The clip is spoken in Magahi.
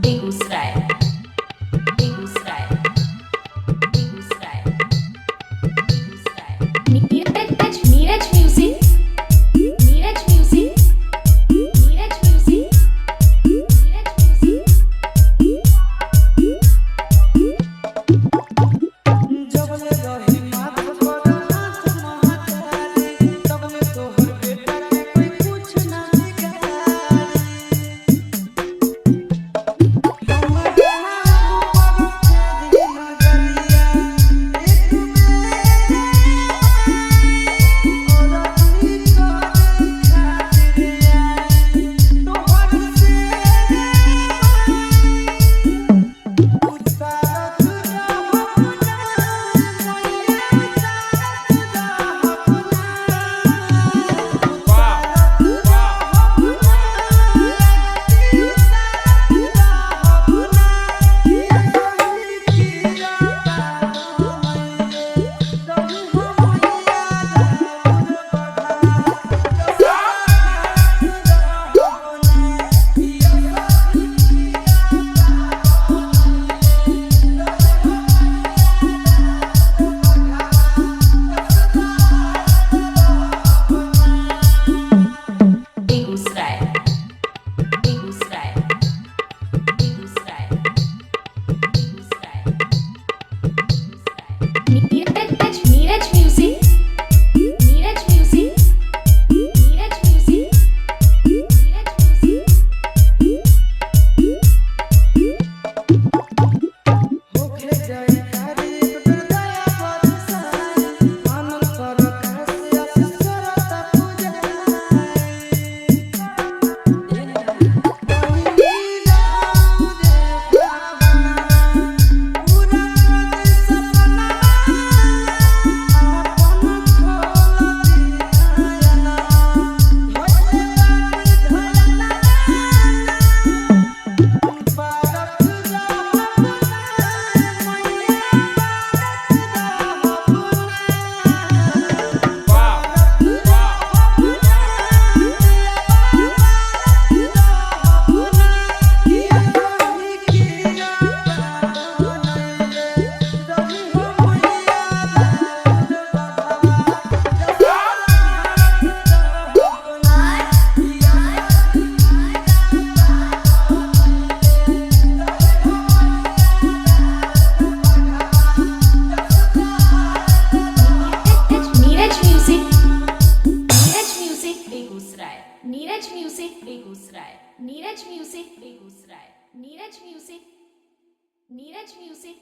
Begusarai Begusarai Begusarai Begusarai. Neeraj Neeraj music Neeraj music Neeraj music Neeraj music. जबले रही माथ पर हाथ महाकाली, तबले तोहर बेटा के कोई कुछ ना बिगाड़ी। हमरा ऊपर फेरी नजरिया, एक बेर औरती करे खातिर आई, तोहर से उतारत रहब ना, मैया उतारत रहब ना, उतारत रहब ना, उतारत रहब ना, किया कही किया मैया रही हो मैया राउर बघा, रहब ना, किया कही Begusarai Begusarai Begusarai Begusarai Begusarai. Neeraj Neeraj music Neeraj music Neeraj music Neeraj music. होखे जयकारी एक बेर दया बरसाई, आनंद कर कासे आशीष करत पूजाई। पहिली राउरे भावना, पूरा कर सपना, आपन खोल दियाना, धइले बानी धयना, पारत रहब ना, मैया पारत रहब ना, पारत रहब ना, पारत रहब ना, किया कही किया रही हो मैया राउर बघवा, रहब ना, किया Neeraj music Neeraj music Begusarai Neeraj music Begusarai Neeraj music Begusarai Neeraj music Neeraj music.